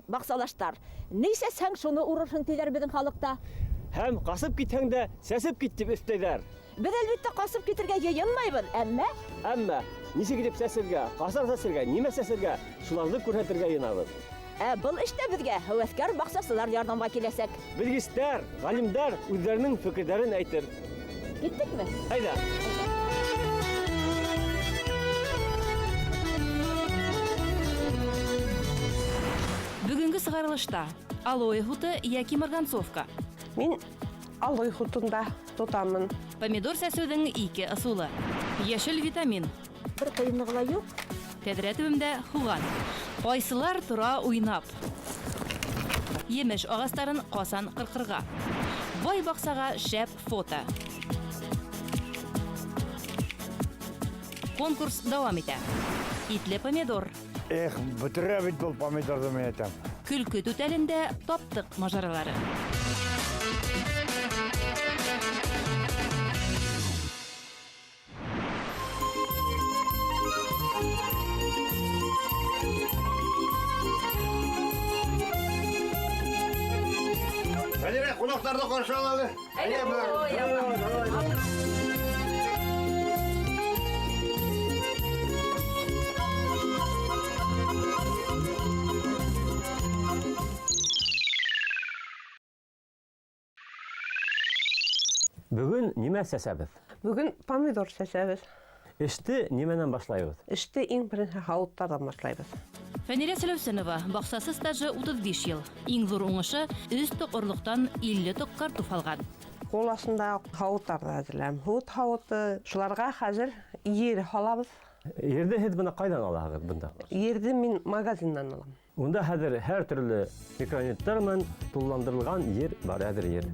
баҡсалаштар. Ни сәсһәң, шуны урырһың, тиҙәр беҙҙең халыҡта. Һәм ҡасып китһәң дә, сәсеп кит, тип өҫтәйҙәр. Беҙ, әлбиттә, ҡасып китергә йыйынмайбыҙ, әммә... Әммә нисек итеп сәсергә, ҡасан сәсергә, нимә сәсергә, шуларҙы күрһәтергә йыйынабыҙ. Ә был эштә беҙгә һәүәҫкәр баҡсасылар ярҙамға киләсәк. Белгестәр, ғалимдар үҙҙәренең фекерҙәрен әйтер. Киттекме? Әйҙә. Бөгөнгө сығарылышта алоэ һуты йәки марганцовка. Мин алоэ һутында тотамын. Помидор сәсеүҙең ике ысулы. Йәшел витамин. Бер ҡыйынлығы ла юҡ. Тәҙрә төбөндә һуған. Ҡайсылар тора уйнап. Емеш ағастарын ҡасан ҡырҡырға. Бай баҡсаға шәп фото. Конкурс дауам итә. Итле помидор. Эх, бөтөрә бит был помидорҙы, мин әйтәм. Көлкө түтәлендә таптыҡ мажаралары. Хәҙирә, ҡунаҡтарҙы ҡаршы ал әле. Әйҙә, Бөгөн нимә сәсәбеҙ? Бөгөн помидор сәсәбеҙ. Эште нимәнән башлайбыҙ? Эште иң беренсе һауыттарҙан башлайбыҙ. Фәнилә Сәләүсенова, баҡсасы стажы 35 йыл. Иң ҙур уңышы өс тоҡ орлоҡтан 50 тоҡ картуф алған. Ҡул аҫтында һауыттарҙы әҙерләйем. Һут һауыты, шуларға хәҙер ер һалабыҙ. Ерҙе һеҙ бына ҡайҙан алаһығыҙ бында? Ерҙе мин магазиннан алам. Унда хәҙер һәр төрлө микроэлементтар менән тулыландырылған ер бар, әҙер ер.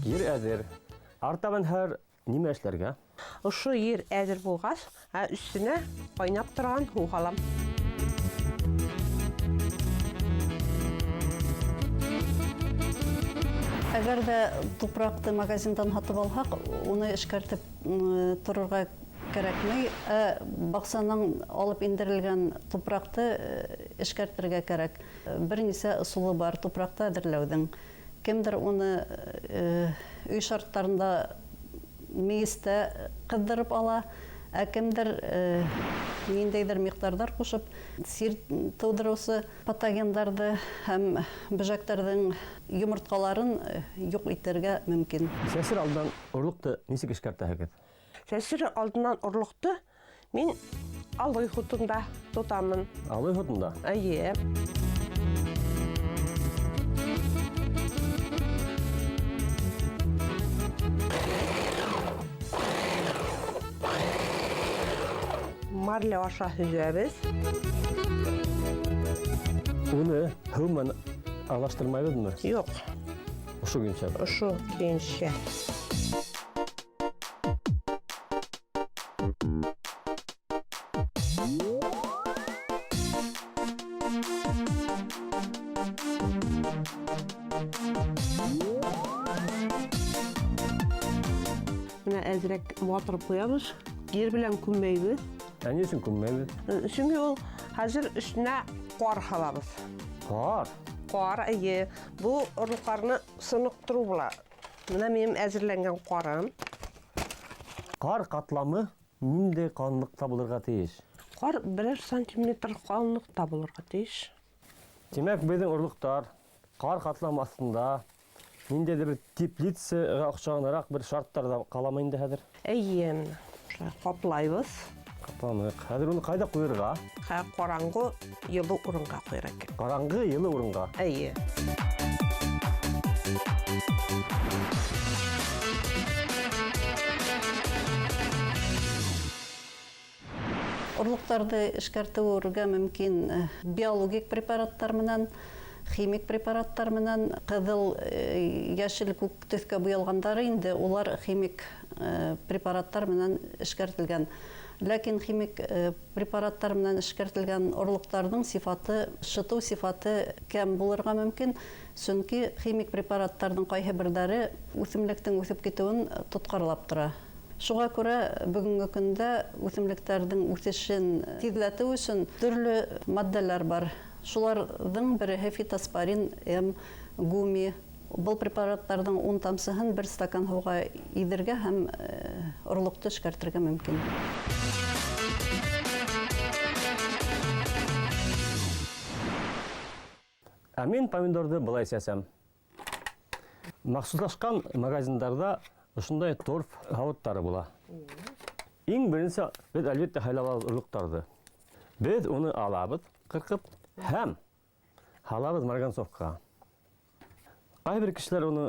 Ер әҙер. Артабан һәр нимә эшләргә? Ошо ер әҙер булғас, өҫтөнә ҡайнап торған һыу һалам. Әгәр ҙә тупраҡты магазиндан һатып алһаҡ, уны эшкәртеп торорға кәрәкмәй. Ә баҡсанан алып индерелгән тупраҡты эшкәртергә кәрәк. Бер нисә ысулы бар тупраҡты әҙерләүҙең. Кемдер уны өй шарттарында мейестә ҡыҙҙырып ала, ә кемдер ниндәйҙер миҡдарҙар ҡушып сир тыуҙырыусы патогендарҙы һәм бөжәктәрҙең йомортҡаларын юҡ итергә мөмкин. Сәсер алдынан орлоҡто нисек эшкәртәһегеҙ? Сәсер алдынан орлоҡто мин алоэ һутында тотамын. Алоэ һутында? Эйе. Марля аша һөҙәбеҙ. Уны һыу менән аралаштырмайбыҙмы? Юҡ. Ошо көйөнсә? Ошо көйөнсә. Менә әҙерәк батырып ҡуябыҙ. Ер белән күммәйбеҙ. Ә ни өсөн күммәйбеҙ? Сөнки ул хәҙер өҫтөнә ҡар һалабыҙ. Ҡар? Ҡар, эйе. Был орлоҡтарны сыныҡтырыу була. Бына минең әҙерләнгән ҡарым. Ҡар ҡатламы ниндәй ҡалынлыҡта булырға тейеш? Ҡар берәр сантиметр ҡалынлыҡта булырға тейеш. Тимәк, беҙҙең орлоҡтар ҡар ҡатламы аҫтында ниндәйҙер бер теплицаға оҡшағаныраҡ бер шарттарҙа ҡаламы инде хәҙер? Эйе, менә шулай ҡаплайбыҙ. Ҡапланыҡ. Хәҙер уны ҡайҙа ҡуйырға? Хә, ҡараңғы йылы урынға ҡуйырға кәрәк. Ҡараңғы йылы урынға? Эйе. Орлоҡтарҙы эшкәртеүгә мөмкин биологик препараттар менән, химик препараттар менән, ҡыҙыл, йәшел, күк төҫкә буялғандары инде улар химик препараттар менән эшкәртелгән. Ләкин химик препараттар менән эшкәртелгән орлоҡтарҙың сифаты, шытыу сифаты кәм булырға мөмкин, сөнки химик препараттарҙың ҡайһы берҙәре үҫемлектең үҫеп китеүен тотҡарлап тора. Шуға күрә бөгөнгө көндә үҫемлектәрҙең үҫешен тиҙләтеү өсөн төрлө матдәләр бар. Шуларҙың береһе фитоспорин М, гуми. Был препараттарҙың 10 тамсыһын бер стакан һыуға иҙергә һәм орлоҡто эшкәртергә мөмкин. Ә мин помидорҙы былай сәсәм. Махсуслашҡан магазиндарҙа ошондай торф һауыттары була. Иң беренсе беҙ әлбиттә һайлап алабыҙ орлоҡтарҙы. Беҙ уны алабыҙ, ҡырҡып һәм һалабыҙ марганцовкаға. Ҡайһы бер кешеләр уны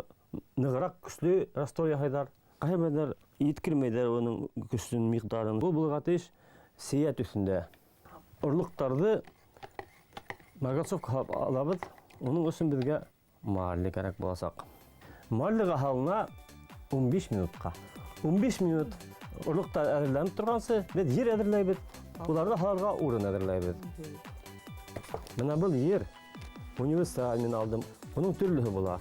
нығыраҡ көслө раствор яһайҙар, ҡайһы берҙәр еткермәйҙәр уның көсөн, миҡдарын. Был булырға тейеш сейә төҫөндә. Орлоҡтарҙы марганцовка һалып алабыҙ. Уның өсөн беҙгә марля кәрәк буласаҡ. Марляға һалына 15 минутҡа. 15 минут орлоҡтар әҙерләнеп торғансы, беҙ ер әҙерләйбеҙ, уларҙы һалырға урын әҙерләйбеҙ. Бына был ер универсаль мин алдым. Уның төрлөһө була.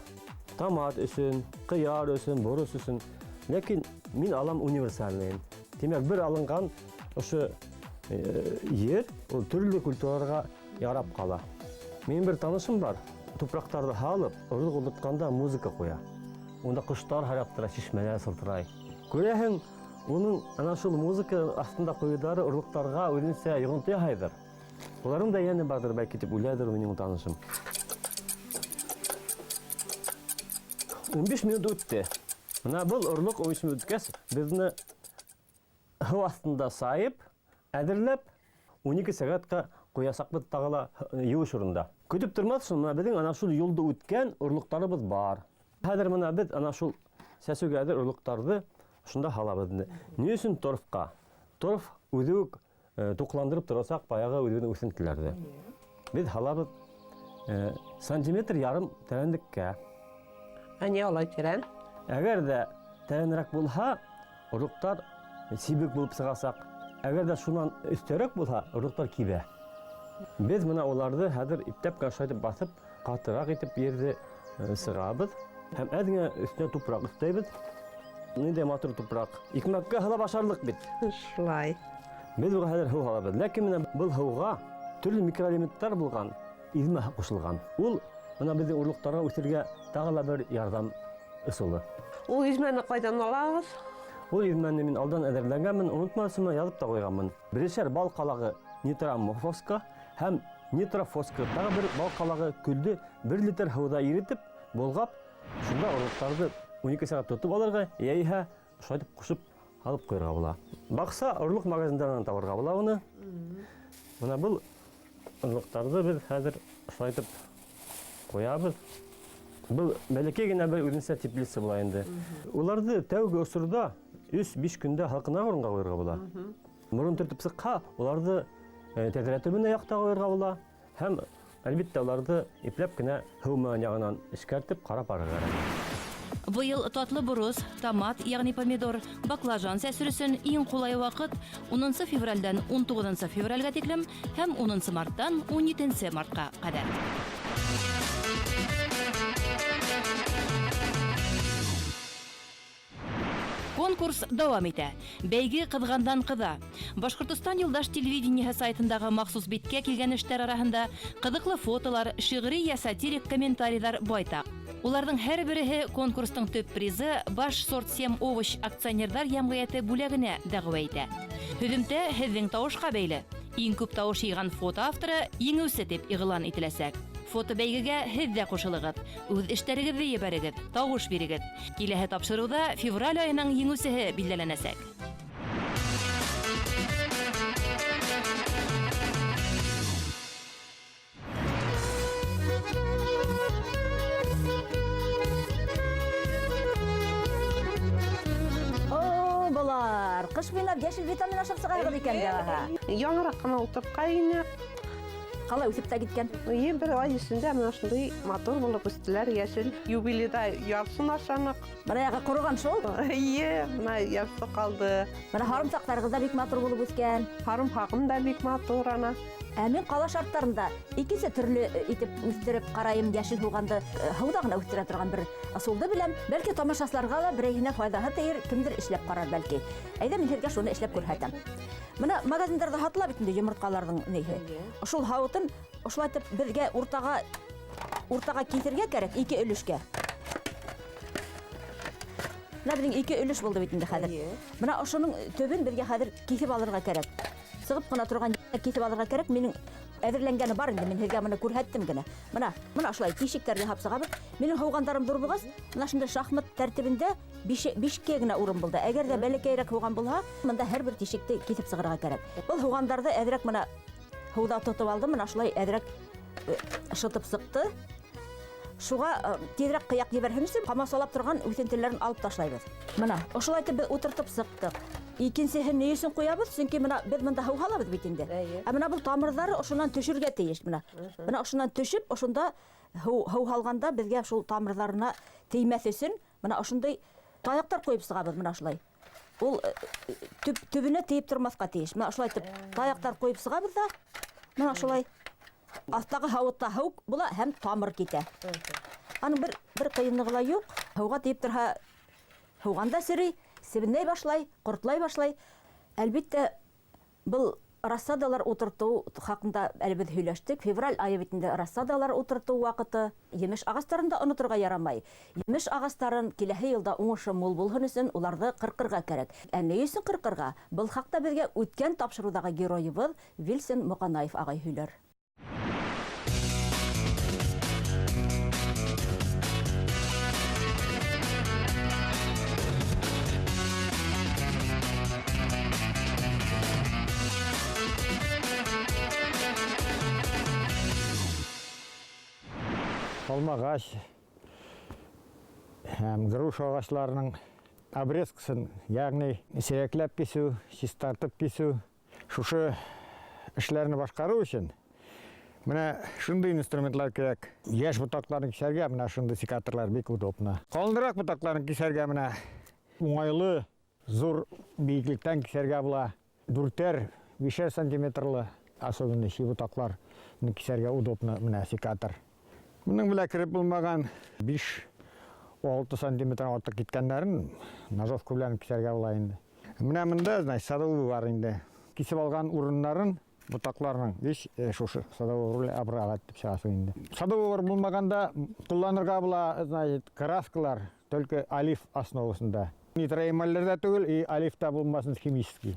Томат өсөн, ҡыяр өсөн, борос өсөн. Ләкин мин алам универсальныйын. Тимәк, бер алынған ошо ер ул төрлө культураларға ярап ҡала. Минең бер танышым бар. Тупраҡтарҙы һалып, орлоҡ ултыртҡанда музыка ҡуя. Унда ҡоштар һайрап тора, шишмәләр сылтырай. Күрәһең, уның ана шул музыка аҫтында ҡуйыуҙары орлоҡтарға үҙенсә йоғонто яһайҙыр. Уларҙың да йәне барҙыр, бәлки, тип уйлайҙыр минең танышым. 15 минут үтте. Бына был орлоҡ 15 минут үткәс, беҙ һыу аҫтында сайып, әҙерләп, 12 сәғәткә ҡуясаҡбыҙ тағы ла йыуыш урында. Көтөп тормаҫ өсөн, бына беҙҙең ана шул юлды үткән орлоҡтарыбыҙ бар. Хәҙер бына беҙ ана шул сәсеүгә әҙер орлоҡтарҙы шунда һалабыҙ инде. Ни өсөн торфҡа? Торф үҙе үк туҡландырып торасаҡ баяғы үҙенең үҫентеләрҙе. Беҙ һалабыҙ сантиметр ярым тәрәнлеккә. Ә ни алай тәрән? Әгәр ҙә тәрәнерәк булһа, орлоҡтар сибек булып сығасаҡ. Әгәр ҙә шунан өҫтәрәк булһа, орлоҡтар кибә. Беҙ бына уларҙы хәҙер ипләп кенә шулай итеп баҫып, ҡатыраҡ итеп ерҙе сығабыҙ. Һәм әҙ генә өҫтөнә тупраҡ өҫтәйбеҙ. Ниндәй матур тупраҡ. Икмәккә һалап ашарлыҡ бит. Шулай. Беҙ уға хәҙер һыу һалабыҙ. Ләкин бына был һыуға төрлө микроэлементтар булған иҙмә ҡушылған. Ул бына беҙҙең орлоҡтарға үҫергә тағы ла бер ярҙам ысулы. Ул иҙмәне ҡайҙан алабыҙ? Ул иҙмәне мин алдан әҙерләгәнмен, онотмаҫ өсөн яҙып та ҡуйғанмын. Берешәр бал ҡалағы нитроаммофоска һәм нитрофоска, тағы бер бал ҡалағы көлдө 1 литр һыуҙа иретеп, болғап, шунда орлоҡтарҙы 12 сәғәт тотоп алырға, йәиһә шулай итеп ҡушып алып ҡуйырға була. Баҡса орлоҡ магазиндарынан табырға була уны. Бына был орлоҡтарҙы беҙ хәҙер шулай итеп ҡуябыҙ. Был бәләкәй генә бер үҙенсә теплица була инде. Уларҙы тәүге осорҙа өс-биш көндә һалҡынраҡ урынға ҡуйырға була. Морон төртөп сыҡһа, уларҙы тәҙрә төбөнә яҡта ҡуйырға була. Һәм әлбиттә уларҙы ипләп кенә һыу менән яғынан эшкәртеп ҡарап барырға кәрәк. Быйыл татлы борос, томат, ягъни помидор, баклажан сәсер өсөн иң ҡулай ваҡыт 10 февралдән 19 февралгә тиклем һәм 10 марттан 17 мартҡа ҡәҙәр. Конкурс дауам итә. Бәйге ҡыҙғандан ҡыҙа. Башҡортостан юлдаш телевидениеһы сайтындағы махсус биткә килгән эштәр араһында ҡыҙыҡлы фотолар, шиғри йә сатирик комментарийҙар байтаҡ. Уларҙың һәр береһе конкурстың төп призы Баш сорт сем овощ акционерҙар йәмғиәте бүләгенә дәғүә итә. Һөҙөмтә һеҙҙең тауышҡа бәйле. Иң күп тауыш йыйған фото авторы еңеүсе тип иғлан ителәсәк. Фото бәйгегә һеҙ ҙә ҡушылығыҙ. Үҙ эштәрегеҙҙе ебәрегеҙ, тауыш бирегеҙ. Киләһе тапшырыуҙа февраль айының еңеүсеһе билдәләнәсәк. О, балалар, ҡыш буйлап йәшел витамин ашап сығарығыҙ икән дә. Яңыраҡ ҡына ултыртҡайныҡ. Ҡалай үҫеп тә киткән. Эйе, бер ай эсендә менә шундай матур булып үҫтеләр, йәшел. Юбилейҙа яртыһын ашаныҡ. Бына яғы ҡороған шул. Эйе, бына яртыһы ҡалды. Бына һарымсаҡтарығыҙ ҙа бик матур булып үҫкән. Һарымһағым да бик матур ана. Ә мин ҡала шарттарында икенсе төрлө итеп үҫтереп ҡарайым йәшел һуғанды. Һыуҙа ғына үҫтерә торған бер ысулды беләм. Бәлки тамашасыларға ла берәйһенә файҙаһы тейер, кемдер эшләп ҡарар бәлки. Әйҙә мин һеҙгә шуны эшләп күрһәтәм. Бына магазиндарҙа һатыла бит инде йомортҡаларҙың ниһе. Шул һауытын ошолай итеп беҙгә уртаға киҫергә кәрәк, ике өлөшкә. Бына беҙҙең ике өлөш булды бит инде хәҙер. Бына ошоноң төбөн беҙгә хәҙер киҫеп алырға кәрәк. Сығып ҡына торған киҫеп алырға кәрәк. Минең әҙерләнгәне бар инде, мин һеҙгә быны күрһәттем генә. Бына ошолай тишектәр яһап сығабыҙ. Минең һыуғандарым ҙур булғас, бына шундай шахмат тәртибендә бишкә генә урын булды. Әгәр ҙә бәләкәйерәк һыуған булһа, бында һәр бер тишекте киҫеп сығырға кәрәк. Был һыуғандарҙы әҙерәк бына һыуҙа тотоп алдым, бына шулай әҙерәк шытып сыҡты. Шуға тиҙерәк ҡыяҡ ебәрһен өсөн ҡамасаулап торған үҫентеләрен алып ташлайбыҙ. Бына ошолай итеп беҙ ултыртып сыҡтыҡ. Икенсеһен ни өсөн ҡуябыҙ? Сөнки бына беҙ бында һыу һалабыҙ бит инде. Ә бына был тамырҙары ошонан төшөргә тейеш бына. Бына ошонан төшөп, ошонда һыу һалғанда беҙгә шул тамырҙарына теймәҫ өсөн бына ошондай таяҡтар ҡуйып сығабыҙ бына ошолай. Ул төбөнә тейеп тормаҫҡа тейеш. Бына ошолай итеп таяҡтар ҡуйып сығабыҙ ҙа, бына ошолай. Аҫтағы һауытта һыу була һәм тамыр китә. Аның бер ҡыйынлығы ла юҡ. Һыуға тейеп торһа, һыуған да серей, себенләй башлай, ҡортлай башлай. Әлбиттә, был рассадалар ултыртыу хаҡында әле беҙ һөйләштек. Февраль айы бит инде рассадалар ултыртыу ваҡыты. Емеш ағастарын да оноторға ярамай. Емеш ағастарын киләһе йылда уңышы мул булһын өсөн уларҙы ҡырҡырға кәрәк. Ә ни өсөн ҡырҡырға? Был хаҡта беҙгә үткән тапшырыуҙағы геройыбыҙ Вилсен Моҡанаев ағай һөйләр. Алма ағас һәм груша ағастарының обрезкасын, ягъни сирәкләп кисеү, чистартып кисеү, шушы эшләрне башҡарыу өсөн менә шундый инструментлар кәрәк. Йәш ботаҡларын кисәргә менә шундый секаторлар бик удобно. Ҡалыныраҡ ботаҡларын кисәргә менә уңайлы, зур бейеклектән кисәргә була. Дүртәр, бишәр сантиметрлы, особенно ши ботаҡларны кисәргә удобно менә секатор. Моның белән кереп булмаган биш-алты сантиметр артыҡ киткәндәрен ножовка белән кисәргә була инде. Менә монда, значит, садовый бар инде. Кисеп алган урыннарын ботаҡларының иш шушы садовый белән абралат дип чыгасы инде. Садовый бар булмаганда кулланырга була, значит, краскалар только олиф основасында. Нитроэмальдер дә түгел, и олиф та булмасын химический.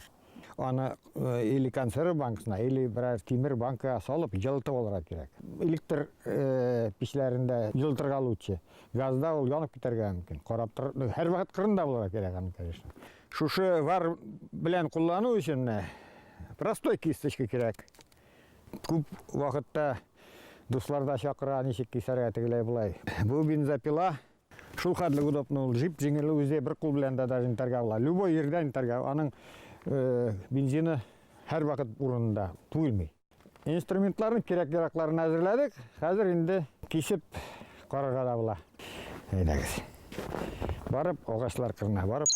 Аны или консерв банкасына, или берәр тимер банкага салып йылытып алырга кирәк. Электр пичләрендә йылытырга лучше. Газда ул янып китәргә мөмкин. Карап тор, ну, һәр вакыт кырында булырга кирәк аны, конечно. Шушы вар белән куллану өчен менә простой кисточка кирәк. Күп вакытта дуслар да чакыра, ничек кисәргә тегеләй болай. Бу бензопила шул хәтле удобно, ул жип җиңел, үзе бер кул белән дә даже интәргә була. Любой ердән интәргә, аның бензины һәр вакыт урынында түгелми. Инструментларны кирәк-яракларын әзерләдек. Хәзер инде кисеп карарга да була. Әйдәгез. Барып, агачлар кырына барып.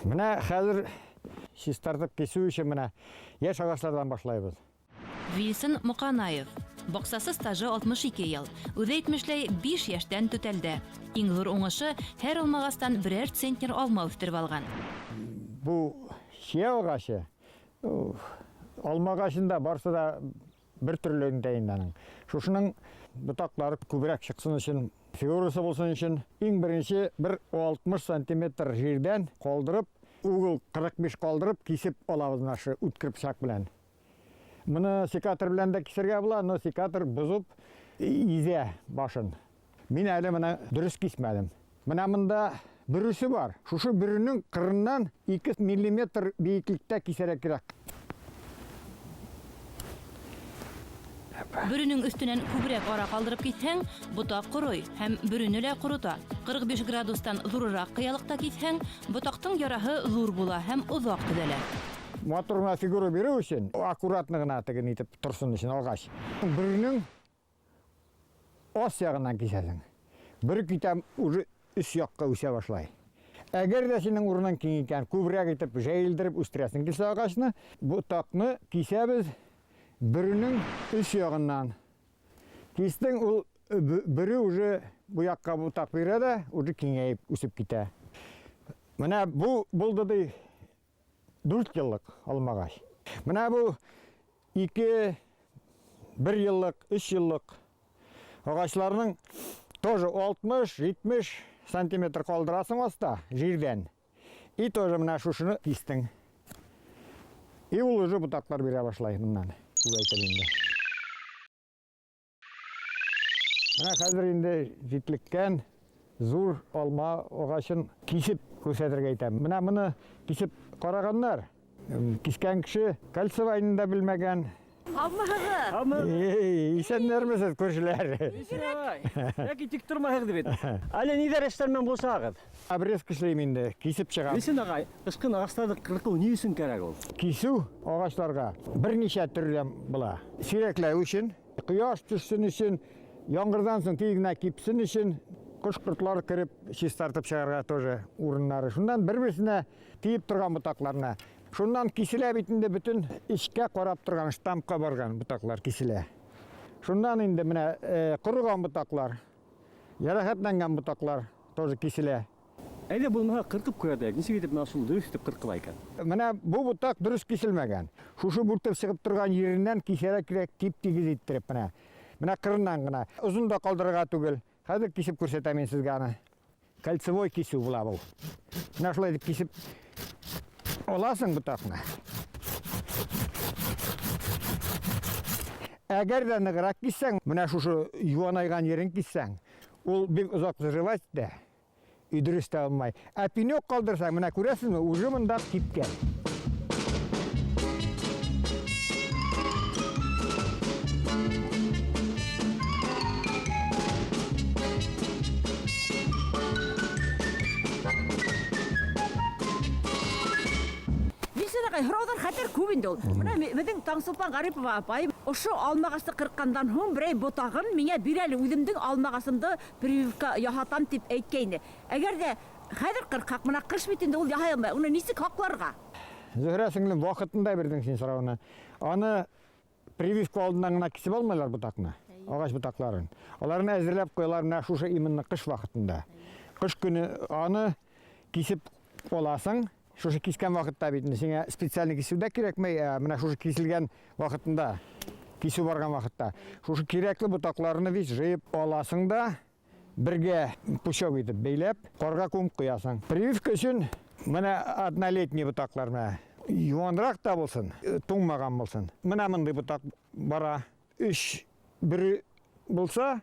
Менә хәзер чистартып кисү өчен менә яшь агачлардан башлайбыз. Вилсон Моҡанаев. Баҡсасы стажы 62 йыл. Үҙе әйтмешләй, 5 йәштән түтәлдә. Иң ҙур уңышы һәр алмағастан берәр центнер алма үҫтереп алған. Бу шия ағасы, алма ағасында барсы да бер төрлө инде инде аның. Шушының ботаҡлары күберәк сыҡсын өсөн, фигурасы булсын өсөн, иң беренсе бер 60 сантиметр ерҙән ҡалдырып, угол 45 ҡалдырып кисеп алабыҙ менә ошо үткер бысаҡ белән. Моны секатор белән дә кисергә була, но секатор боҙоп изә башын. Мин әле моны дөрөҫ кисмәнем. Менә монда бөресе бар. Шушы бөренең кырыннан 2 миллиметр бейеклектә кисәргә кирәк. Бөренең өҫтөнән күберәк ара ҡалдырып киҫһәң, ботаҡ ҡорой һәм бөрөнө лә ҡорота. 45 градустан ҙурыраҡ ҡыялыҡта киҫһәң, ботаҡтың яраһы ҙур була һәм оҙаҡ төҙәлә. Матур гына фигура биреү өсөн, аккуратно гына теге нитеп торсын өсөн агач. Бөренең ас ягыннан кисәсең. Бер китәм уже өс якка үсә башлай. Әгәр дә синең урының киң икән, күбрәк итеп җәелдереп үстерәсең килсә агачны, ботакны кисәбез бөренең өс ягыннан. Кистең, ул бөре уже бу якка ботак бирә дә, уже киңәеп үсеп китә. Менә бу булды ди 4 еллык алмагач. Менә бу 2, 1 еллык, 3 еллык агачларның тоже 60-70 сантиметр калдырасың аста җирдән. И тоже менә шушыны кистең. И ул уже ботаклар бирә башлай моннан. Күбәйтеп инде. Менә хәзер инде җитлеккән зур алма агачын кисеп күрсәтергә әйтәм. Менә моны кисеп караганнар. Кискән кеше кольцевайны да белмәгән. Һаумыһыгыҙ? Эй, исәннәрмесез, күршеләр? Яки тик тормаһығыҙ бит. Әле ниҙәр эштәр менән булсағыҙ? Обрезка эшләйем инде, кисеп чыгам. Нисен ағай, ҡышҡын ағастарҙы ҡырҡыу ни өсөн кәрәк ул? Кисеү ағастарға бер нисә төрлө була. Сирәкләү өсөн, ҡояш төшһөн өсөн, яңғырҙан һуң тиҙ генә кипсен өсөн, ҡош-ҡортлар кереп чистартып сығарға тоже урыннары. Шундан бер-береһенә тейеп торған ботаҡларына. Шундан киселә бит инде бөтөн эшкә ҡарап торған, штампҡа барған ботаҡлар киселә. Шундан инде менә ҡороған ботаҡлар, йәрәхәтләнгән ботаҡлар тоже киселә. Әйҙә булмаһа ҡырҡып ҡуя тиек. Нисек итеп менә шул дөрөҫ итеп ҡырҡыла икән? Менә бу ботаҡ дөрөҫ киселмәгән. Шушы бүртеп сығып торған еренән кисәргә кәрәк, тип-тигеҙ иттереп менә. Менә ҡырынан ғына. Оҙон да ҡалдырырға түгел. Хәҙер кисеп күрһәтәм мин һеҙгә аны. Кольцевой кисеү була был. Менә шулай итеп кисеп аласың ботаҡны. Әгәр ҙә нығыраҡ киҫсәң, менә шушы юанайған ерен киҫсәң, ул бик оҙаҡ заживать итә, дөрөҫ тә алмай. Ә пенек ҡалдырһаң, менә күрәсезме, уже бында кипкән. Һорауҙар хәтәр күп инде ул. Бына беҙҙең Таңсулпан Ғарипова апайым ошо алмағасты ҡырҡҡандан һуң берәй ботағын миңә бир әле, үҙемдең алмағасымды прививка яһатам тип әйткәйне. Әгәр ҙә хәҙер ҡырҡһаҡ, бына ҡыш бит инде ул яһай алмай, уны нисек һаҡларға? Зөһрә сеңлем, ваҡытында бирҙең һин сорауны. Аны прививка алдынан ғына кисеп алмайлар ботаҡны, ағас ботаҡларын. Аларны әҙерләп ҡуялар менә шушы именно ҡыш ваҡытында. Ҡыш көнө аны кисеп аласың. Шушы кискән ваҡытта бит инде һиңә специально кисеү ҙә кәрәкмәй, ә менә шушы киселгән ваҡытында, кисеү барған ваҡытта, шушы кирәкле ботаҡларны бит жыйып аласың да, бергә пучок итеп бәйләп, ҡарға күмеп ҡуясың. Прививка өсөн менә однолетний ботаҡлар менә юанраҡ та булсын, туңмаған булсын. Менә мондый ботаҡ бара, өс бер булса,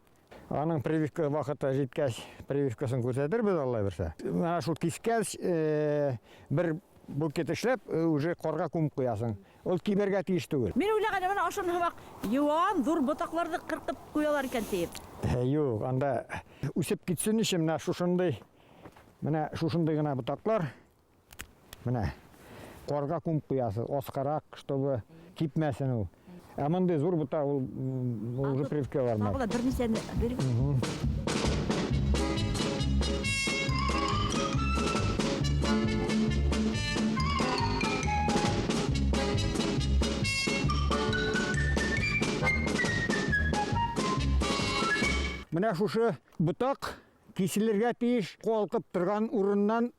аның прививка ваҡыты еткәс, прививкасын күрһәтербеҙ, Алла бирсә. Менә шул кискәс, бер букет эшләп, уже ҡарға күмеп ҡуясың. Ул кибергә тейеш түгел. Мин уйлағайным, бына ошоно һымаҡ йыуан ҙур ботаҡларҙы ҡырҡып ҡуялар икән тиеп. Юҡ, анда үсеп китсен өсөн менә шушындай, менә шушындай ғына ботаҡлар, менә ҡарға күмеп ҡуясың, асҡараҡ, чтобы кипмәсен ул. Ә мындай ҙур ботаҡ ул уже прививка бармай. Тағы ла бер нисәне бирегеҙ. Менә шушы ботаҡ киселергә тейеш, ҡалҡып торған урыннан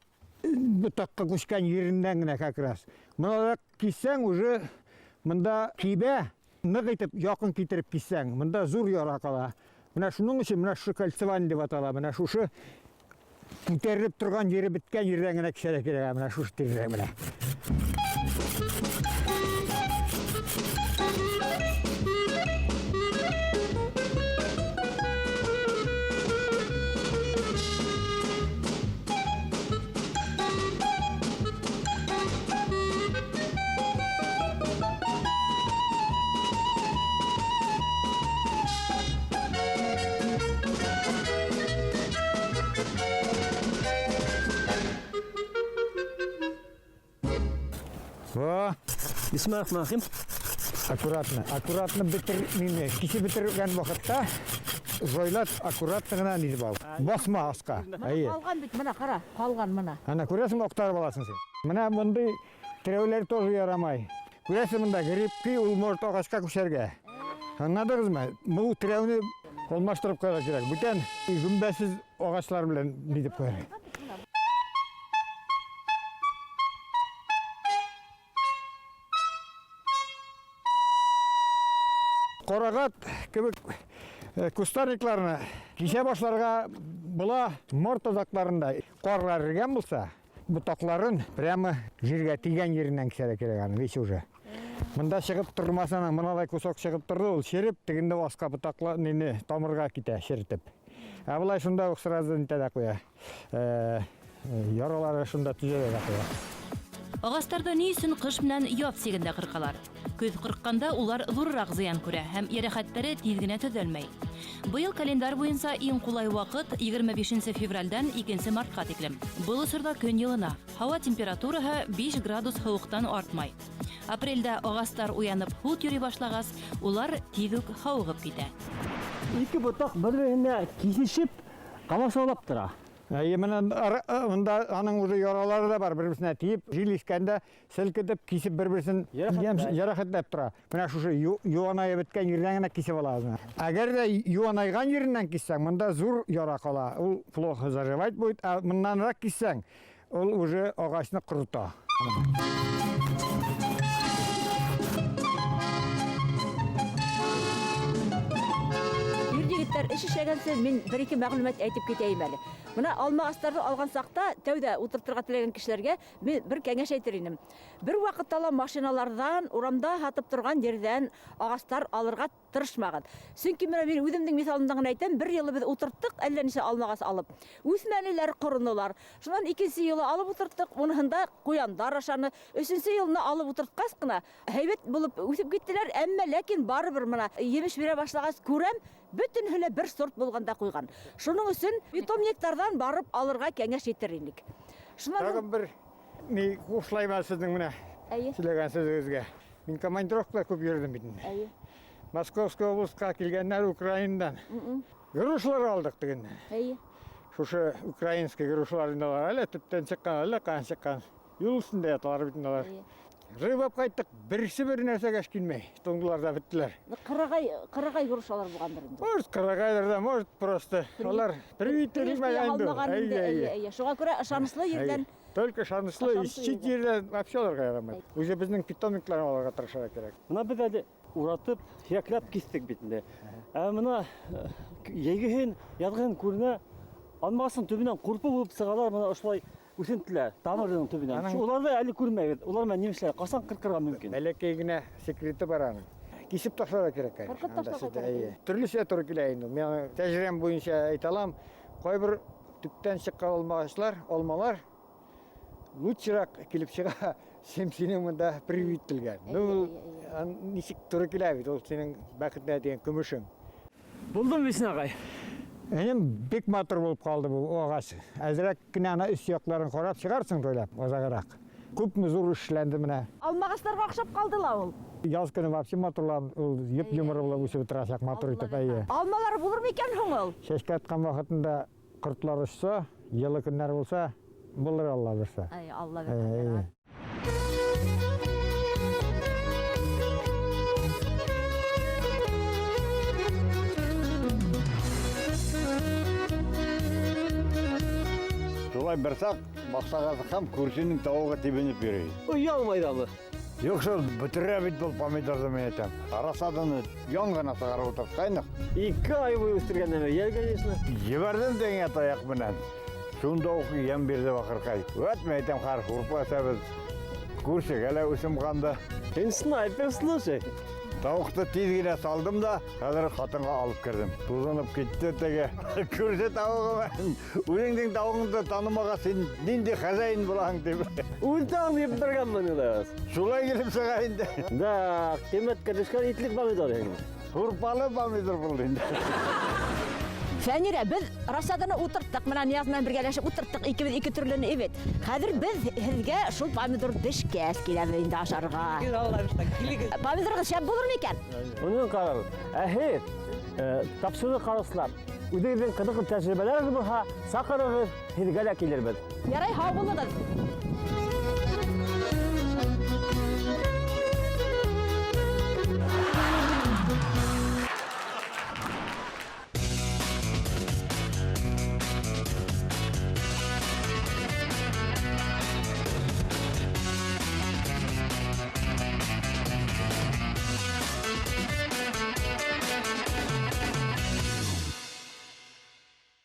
ботаҡҡа күскән ереннән генә как раз. Бына киссәң уже мында кибә, ныҡ итеп яҡын китереп киссәң, мында ҙур яра ҡала. Менә шуның өсөн менә шушы кольцевание тип атала, менә шушы күтәрелеп торған ере бөткән ерҙән генә кисәргә кәрәк, менә шушы тирәләй менә. Бисмиллахир-рахманир-рахим. Аккуратно, аккуратно бетер мине. Кисеп бетергән вакытта җайлап аккуратно гына нитеп ал. Басма аска. Әйе. Калган бит, менә кара, калган менә. Ана күрәсеңме, актарып аласың син. Менә мондый терәүләр тоже ярамай. Күрәсең, монда грибки ул может агачка күчәргә. Аңладыгызмы? Бу терәүне алмаштырып куярга кирәк. Бүтән гөмбәсез агачлар белән нитеп куярга. Карагат кебек кустарникларны кисә башларга була март азакларында. Карлар эрегән булса, ботакларын прямо җиргә тигән җиреннән кисәргә кирәк аны, весь уже. Монда чыгып тормаса, мынадай кусок чыгып торды, ул череп, тегендә аска ботаклар нине тамырга китә, черетеп. Ә болай шунда ук сразу нитә дә куя. Яралары шунда төзәлә дә куя. Агастарда ни өчен кыш белән яз сигендә кыркалар? Көз кырыкканда улар зуррак зыян күрә һәм ярәхәтләре тиз генә төзәлмәй. Быел календарь буенча иң кулай вакыт 25 февральдән 2 мартка тиклем. Был осорда көн йылына. Һава температурасы 5 градус һыуыктан артмай. Апрельдә агастар уянып һут йөри башлагас, улар тиз үк һавыгып китә. Ике ботак бер-беренә кисешеп, камасаулап тора. Әйе, менә монда аның уже яралары да бар, бер-берсенә тиеп, җил искәндә селкетеп, кисеп бер-берсен җәрәхәтләп тора. Менә шушы юанаеп беткән җирдән генә кисеп аласың. Әгәр дә юанайган җиреннән киссәң, монда зур яра кала. Ул плохо заживать будет, ә моннанрак киссәң, ул уже агачны корыта. Ир-егетләр эш эшләгәнсе, мин бер-ике мәгълүмат әйтеп китәйем әле. Менә алма агачтарны алган сакта, тәүдә утыртырга теләгән кешеләргә мин бер кәңәш әйтер инем. Бер вакытта ла машиналардан, урамда һатып торган ердән агачлар алырга тырышмаган. Чөнки менә мин үземнең мисалымдан гына әйтәм, бер елы без утырттык, әллә ничә алма агач алып. Үсмәнеләр, корынылар. Шуннан икенче елы алып утырттык, уныһында куяндар ашаны. Өченче елны алып утырткач кына һәйбәт булып үсеп киттеләр, әмма ләкин барыбер менә емеш бирә башлагач күрәм, бөтенһе лә бер сорт булганда куйган. Шуның өчен питомниктардан барып алырга кәңәш итер инек. Шуннан Тагын бер ни кушылайм әле сезнең менә сөйләгән сүзегезгә. Мин командировкада күп йөрдем бит инде. Московская областька килгәннәр Украинадан. Грушалар алдык дигәннәр. Шушы украинский грушалар инде алар әле төптән чыккан, әллә каян чыккан. Юл өстендә яталар бит инде алар. Рыбап кайттык, берсе бер нәрсәгә эш килмәй. Туңдылар да беттеләр. Кырагай, кырагай грушалар булгандыр инде. Может, кырагайлар да, может, просто алар привит ителмәгән инде. Алмаган инде, Әйе, әйе, әйе. әйе. Шуңа күрә ышанычлы ердән. Только ышанычлы, Ышанычлы чит ердән. ердән вообще алырга ярамый. Үзе безнең питомникларны алырга тырышырга кирәк. Менә без әле уратып, һирәкләп кистек бит инде. Ә менә җәйгеһен, язгыһын күренә, алмасын төбеннән курпы булып чыгалар, менә ошолай үсентеләр, тамырының төбеннән. Аның Шу уларны әле күрмәгез. Улар менән нимешләр касан кыркырга мөмкин. Бәләкәй генә секреты бар аның. Кисеп ташларга кирәк, конечно. Кыркып Анда ташларга сездә, кирәк, әйе. әйе. Төрлечә туры килә инде. Мин аны тәҗрибәм буенча әйтә алам. Кайбер төптән чыккан алмагачлар, алмалар лучшерак килеп чыга, чем синең монда привит ителгән. Ну, Әйе, ул, әйе, әйе. ничек туры килә бит, ул синең бәхетенә дигән көмешең. Булдым Весна агай. Энем бик матур булып калды бу агач. Әзрәк кенә ана өс якларын карап чыгарсың тойлап, азаграк. Күпме зур эшләнде менә. Алма агачларга охшап калды ла ул. Яз көне вообще матурлан, ул йоп-йомры булып үсеп торачак, матур итеп, әйе. Алмалары булыр микән һуң ул? Чәчкә аткан вакытында кортлар очса, йылы көннәр булса, булыр Алла бирсә. Әй, Алла Әйе, бирсә. әйе. Шулай бер сак бакчага чыксам, күршенең тавыгы тибенеп йөри. Оялмай да бу. Юк шул, бетерә бит был помидорны, мин әйтәм. Рассаданы ян гына чыгарып утырткайнык. Ике ай буе үстергән нәмә, ял, конечно. Җибәрдем дигән таяк белән. Шунда ук ям бирде бакыркай. Вәт, мин әйтәм, хәр курпа үсәбез. Күршегә лә үсем канды. Син снайпер, слушай. Тавыкты тиз генә салдым да, хәзер хатынга алып кердем. Тузынып китте теге. Күрше тавыгы белән. Үзеңнең тавыгыңды танымага син нинди хозяин булаң дип. Үлтәң дип бергәнмен инде. Шулай килеп чыга инде. Да, кыйммәткә төшкән итлек помидор инде. Һурпалы помидор булды инде. Фәнирә, беҙ рассаданы ултырттыҡ, мына Нияз менән бергәләшеп ултырттыҡ, икебеҙ ике төрлөнө бит. Хәҙер беҙ һеҙгә шул помидор бешкәс киләбеҙ инде ашарға. Килегеҙ. Помидорығыҙ шәп булыр микән? Уның ҡарағыҙ. Ә һеҙ, тапшырыу ҡараусылар, үҙегеҙҙең ҡыҙыҡлы тәжрибәләрегеҙ булһа, саҡырығыҙ, һеҙгә лә килербеҙ. Ярай, һау булығыҙ.